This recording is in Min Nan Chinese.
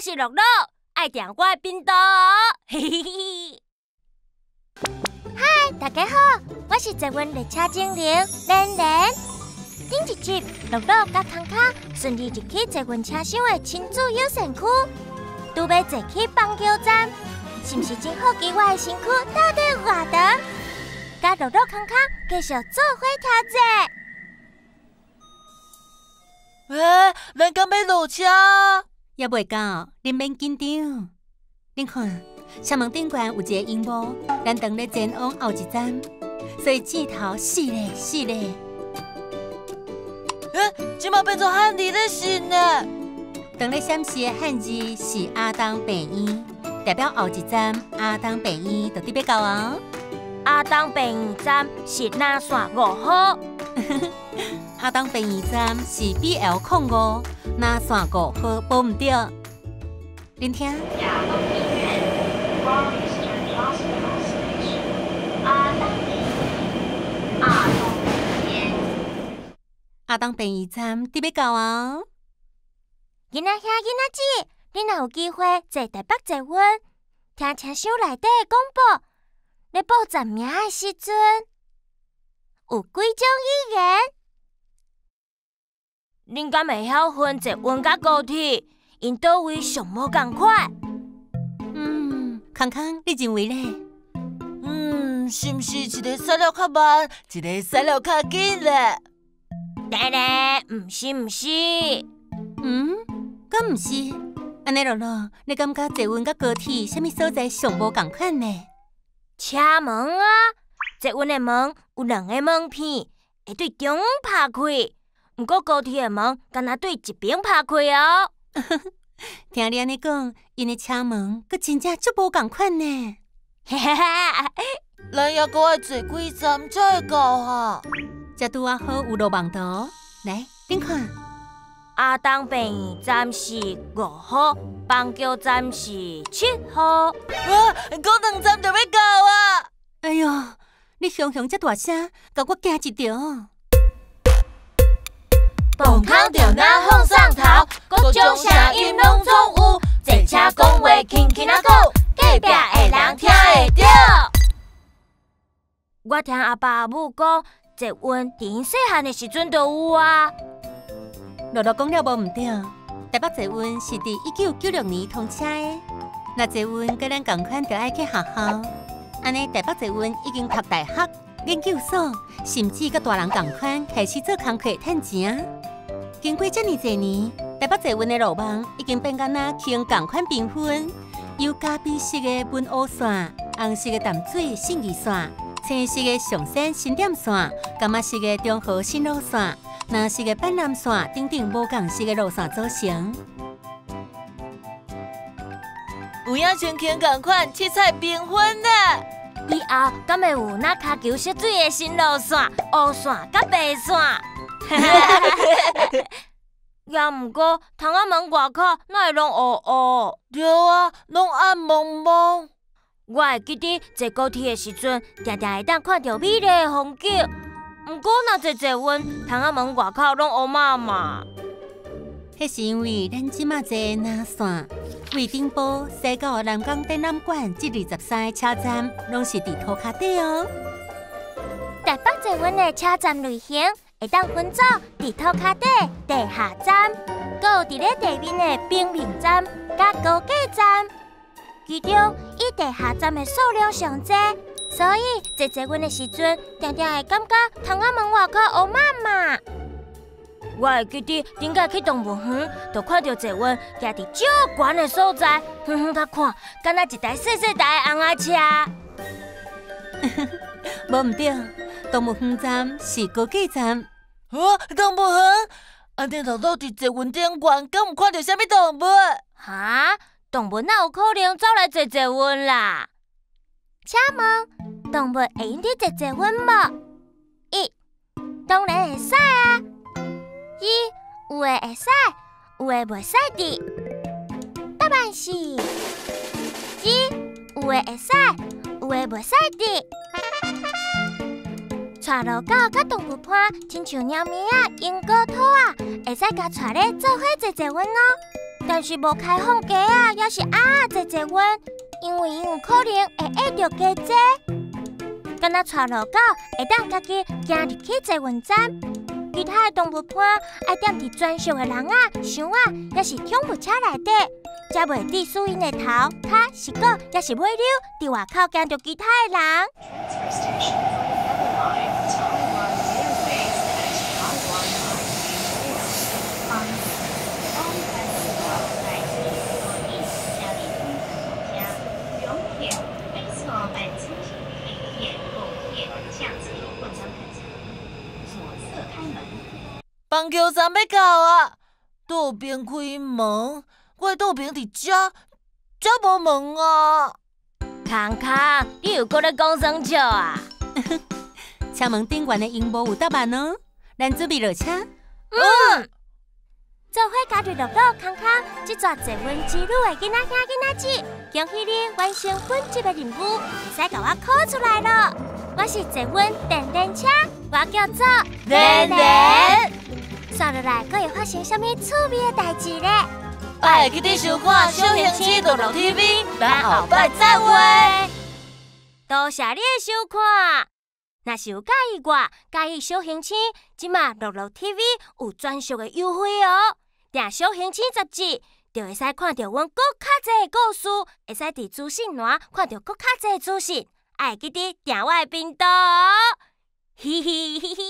我是樂樂，愛訂我的頻道哦。嘿嘿嘿。嗨，大家好，我是捷運列車精靈蓮蓮。頂一集，樂樂佮康康順利入去捷運車廂的親子友善區，拄欲坐去板橋站，是毋是真好奇我的身軀到底有偌長？佮樂樂康康繼續做伙挑戰。欸，咱敢欲落車？猶未到，恁免緊張。恁看，車門頂懸有一個螢幕，咱當咧前往後一站，所以箭頭是咧是咧。欸，這馬變做漢字咧閃呢？當咧閃示的漢字是亞東病院，代表後一站亞東病院就佇欲到啊。亞東病院站是南線5號。亞東病院站是 BL05，南線5號，無毋對。恁聽。亞東醫院，Far Eastern Hospital Station。亞東醫院，亞東醫院。亞東病院站佇欲到啊！囡仔兄、囡仔姊，恁若有機會坐台北捷運，聽車廂內底的廣播，咧報站名的時陣，有幾種語言？恁敢會曉分捷運佮高鐵？𪜶佗位上無仝款？嗯，康康，你認為咧？嗯，是毋是一个駛了較慢，一個駛了較緊咧？對咧，毋是毋是。嗯，敢毋是？按呢樂樂，你感覺捷運佮高鐵啥物所在上無仝款呢？車門啊，捷運的門有兩个門片，會對中央拍開。毋過高鐵的門，干焦對一邊拍開哦。聽你按呢講，𪜶的車門閣真正足無仝款呢。咱猶閣愛坐幾站才會到哈？這拄仔好有路網圖，來，恁看。亞東病院站是5號，板橋站是7號。啊，閣兩站就欲到啊！哎喲，你雄雄這大聲，共我驚一跳。磅空著若放送頭，各種聲音攏總有。坐車講話輕輕仔講，隔壁的人聽會著。我聽阿爸阿母講，捷運佇𪜶細漢的時陣就有啊。樂樂講了無毋對，台北捷運是佇1996年通車的。若捷運佮咱仝款，著愛去學校。按呢，台北捷運已經讀大學、研究所，甚至佮大人仝款開始做工課趁錢啊。經過遮爾濟年，台北捷運的路網已經變甲若輕仝款繽紛，有咖啡色的文湖線、紅色的淡水信義線、青色的松山新店線、柑仔色的中和新蘆線、藍色的板南線等等無仝色的路線組成。有影像輕仝款七彩繽紛呢。以後敢會有若跤球色水的新路線、烏線佮白線？也毋過，窗仔門外口哪會攏烏烏？對啊，攏暗濛濛。我會記得坐高鐵的時陣，定定會當看著美麗的風景。毋過若坐捷運，窗仔門外口攏烏麻麻。彼是因為咱這馬坐的藍線，對頂埔駛到南港展覽館這23個車站，攏是佇塗跤底哦。台北捷運的車站類型會當分做佇塗跤底地下站，閣有佇咧地面的平面站，佮高架站。其中以地下站的數量上濟，所以坐捷運的時陣，定定會感覺窗仔門外口烏麻麻。我會記得頂擺去動物園，就看著捷運徛佇足懸的所在，遠遠仔看，敢若一台細細台的紅仔車。無毋對，動物園站是高架站。啊，動物園？按呢樂樂佇捷運頂懸，敢有看著啥物動物？哈？動物哪有可能走來坐捷運啦？請問，動物會用佇坐捷運無？一，當然會使啊。二，有的會使，有的袂使佇。答案是二，有的會使，有的袂使佇。帶路狗佮動物伴，親像貓咪仔、鸚鵡、兔仔，會使共帶咧做伙坐捷運哦。但是無開放雞仔，抑是鴨仔坐捷運，因為𪜶有可能會穢著雞隻。敢若帶路狗會當家己行入去捷運站，其他的動物伴愛踮佇專屬的籠仔、箱仔，抑是寵物車內底，才袂致使𪜶的頭、跤、舌骨，抑是尾溜佇外口驚著其他的人。 Transfer station for the Yellow Line, Taiwan Railways at Taiwan High Speed Rail. 方3、4、2、1、2、荣铁北侧本车地铁、高铁下车过站客左侧開門。板橋站欲到啊！倒爿開門，我的倒爿佇遮，遮無門啊！康康，你又閣咧講耍笑啊？車門頂懸的鸚鵡有答案哦。咱準備落車。嗯。做伙加入樂樂康康，這逝捷運之旅的囡仔兄囡仔姊，恭喜你完成本集的任務，會使共我 call 出來囉。我是捷運電電車，我叫做蓮蓮。紲落來，閣會發生啥物趣味的代誌咧？愛記得收看小星星樂樂 TV，咱後擺再會。多謝你的收看。若是有佮意我，佮意小星星，這馬樂樂 TV 有專屬的優惠哦。訂小星星雜誌，就會使看著阮閣較濟的故事，會使佇資訊欄看著閣較濟的資訊。愛記得訂我的頻道哦！嘻嘻嘻嘻。